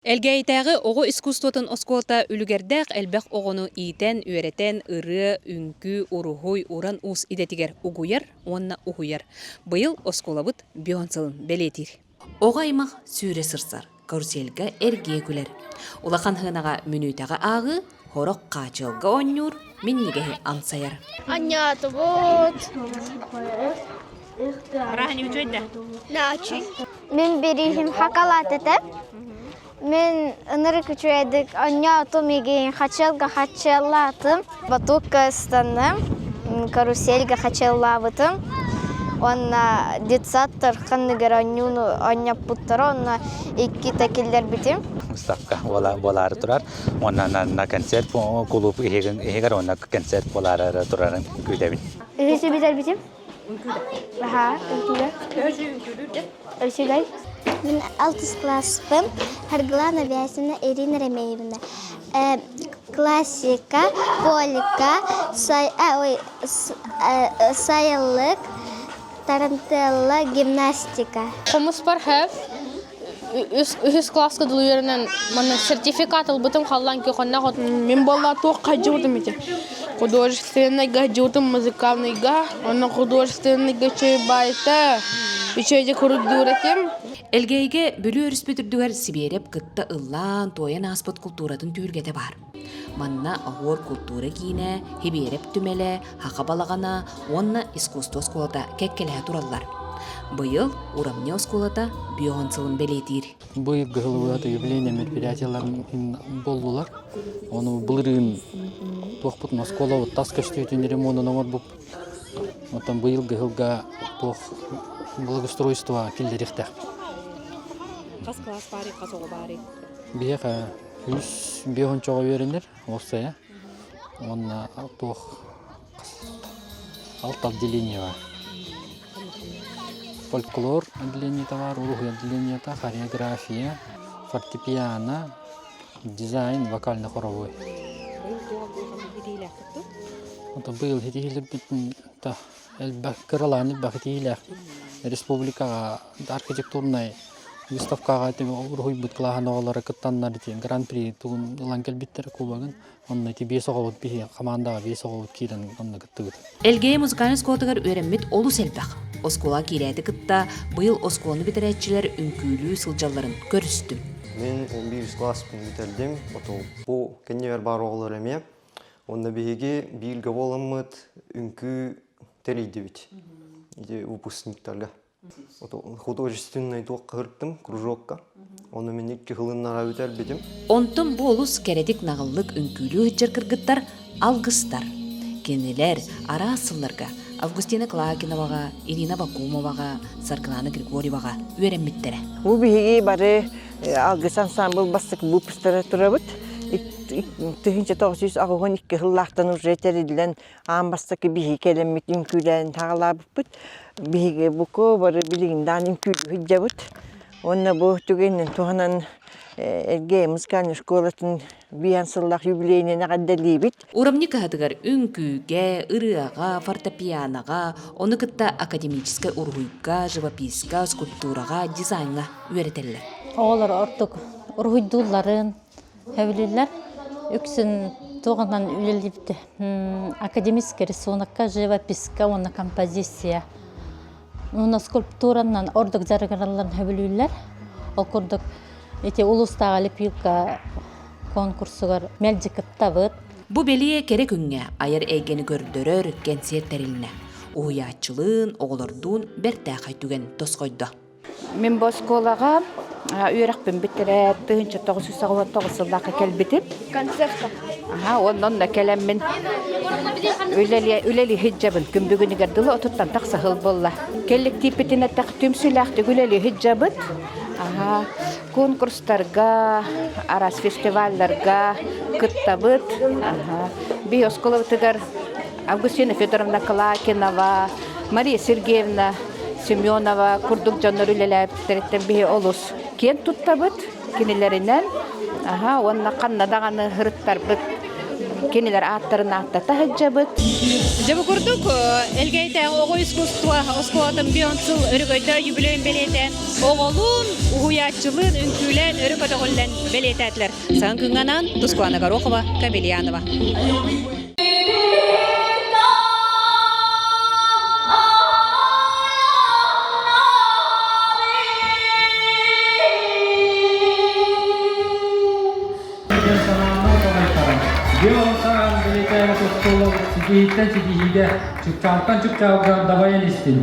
Элгээйитээҕи оҕо искусствотын оскуолата үлүгэрдээх элбэх оҕону иитэн, үөрэтэн, ырыа, үҥкүү, уруһуй, уран уус идэтигэр угуйар уонна уһуйар. Быйыл оскуолабыт бион сылын бэлиэтиир. Оҕо аймах сүүрэ сырсар, карусельга эргийэ күлэр. Улахан сыанаҕа мүнүүтэҕэ ааҕыы, сорох хаачыалга оонньуур, минньигэһи амсайар. Анньаатыбыт. Мин бирииһим хакалаат этэ. Мин ынырык үчүгэйдик оонньоотум игин хачыалга хачыаллаатым. Батукка ыстанным, карусельга хачыаллаабытым. Уонна детсадтар ханныгар оонньууну оонньоппуттара, онно иккитэ киллэрбитим. Выставка буолаары турар. Уонна на концерт кулууп иһигэр уонна концерт буолаары турарын күүтэбин. Үһүсү бүтэрбитим. Аха, үҥкүүгэ. Үчүгэй. Мин алтыс класспын Саргылана Вясина Ирина Ремеевна. Классика, полика, ой, сайылык, тарантелла, гимнастика. Хомуспар хэв үһүс класска дылы үөрэнэн манна сертификат ылбытым халлаан күөхөннөх Мин буолла туох хайдьыбытым ити художественныйга дьыбытым музыкальныйга онно художественныйга үчүгэй баайта үчүгэйдик курдуур этим. Элгээйигэ Бүлүү өрүспүт үрдүгэр Сибиэрэп кытта ыллаан-туойан ааспыт култууратын түһүлгэтэ баар. Манна Оһуор култуура киинэ, Һибиэрэп түмэлэ, Һаха балаҕана уонна искусство оскуолата кэккэлэһэ тураллар. Быйыл Урамньы оскуолата биоһун сылын бэлиэтиир. Быйылгы сылыбыт юбилейный мероприятиеларын буоллулар. Ону былырыын туохпутун оскуолабыт тас көстүүтүн ремонун оҥорбуппут. Оттон быйылгы сылга туох благоустройство киллэриэхтээхпит. Хас класс баарый, хас оҕо баарый? Биһиэхэ үс биэһончоҕо үөрэнэр уопсайа. Уонна туох алта отделение бар. Фольклор отделениета бар, уруһуй отделениета, хореография, фортепиано, дизайн, вокально-хоровой. Ото быйыл ситиһилэрбитин та элбэх кыралаан элбэх итиилээх республикаҕа архитектурнай выставкаҕа уруһуйбут кылааһын оҕолоро кыттаннар ити гран-при тугун ылан кэлбиттэр кубогын онно ити биэс оҕобут биһи хамаандаҕа биэс оҕобут киирэн онно кыттыбыт. Элгээйи музыкальнай оскуолатыгар үөрэммит олус элбэх. Оскуола киирээти кытта быйыл оскуоланы бүтэрээччилэр үҥкүүлүү сылдьалларын көрүстүм. Мин 11 класспын бүтэрдим. Оту бу кэннибэр баар оҕолор эмиэ. Онно биһиги бииргэ буоламмыт үҥкүү тэрийдибит. Ити выпускниктарга. Художественный туохха сырыттым, кружокка. Ону мин икки сылыннара бүтэрбитим. Онтон бу олус кэрэтик наҕыллык үҥкүүлүү сылдьар кыргыттар алгыстар. Кинилэр араас сылларга Августина Клакиноваҕа, Ирина Бакумоваҕа, Саргылана Григорьеваҕа үөрэммиттэрэ. Бу биһиги бары Алгыс ансаамбыл бастакы выпустара турабыт. 1982 сыллаахтан уже тэриллэн аан бастакы биһиги кэлэммит үҥкүүлээн саҕалаабыппыт. Биһиги буку бары билигин даҕаны үҥкүүлүү сылдьабыт. Уонна бу түгэнинэн туһанан Эргэ музыкальнай школатын биээн сыллаах юбилейынан эҕэрдэлиибит. Урамньы кыһатыгар үҥкүүгэ, ырыаҕа, фортепианоҕа, ону кытта академическай уруһуйга, живописка, скульптураҕа, дизайҥа үөрэтэллэр. Оҕолор ордук уруһуйдуулларын сөбүлүүллэр. Үксүн туоҕунан үлэлиибит академический рисунокка, живописка уонна композиция. Уонна скульптуранан ордук дьарыгыралларын сөбүлүүллэр. Ол курдук ити улуустааҕы лепилка конкурсугар мэлдьи кыттабыт. Бу бэлиэ кэрэ күҥҥэ айар эйгэни көрдөрөр кэнсиэр тэрилиннэ. Уһуйааччылыын, оҕолордуун бэртээхэй түгэн тосхойдо. Мин бу оскуолаҕа үөрэхпин бүтэрээт 1999 сыллаахха кэлбитим. Аха, уонна онно кэлэммин үлэлии сылдьабын. Күн бүгүнүгэр дылы отуттан тахса сыл буолла. Кэлликтииппитин этэх түмсүүлээхтик үлэлии сылдьабыт. Аха, конкурстарга, араас фестивалларга кыттабыт. Аха, би оскуолабытыгар Августина Федоровна Клакинова, Мария Сергеевна Семенова курдук дьоннор үлэлээбиттэриттэн биһи олус киэн туттабыт кинилэринэн. Аха, уонна ханна даҕаны ырыттарбыт. Кинилэр ааттарын ааттата сылдьабыт. Дьэ бу курдук Элгээйитээҕи оҕо искусство оскуолатын бион сыл өрөгөйдөөх юбилейын бэлиэтээн оҕолуун, уһуйааччылыын үҥкүүлээн өрө көтөҕүллэн бэлиэтээтилэр. Саҥа күҥҥэ анаан Тускулана Горохова, Кабельянова. Дион саҕан билитээбит оскуолабыт ситиһииттэн ситиһиигэ, чыпчаалтан чыпчаалга дабайан истин.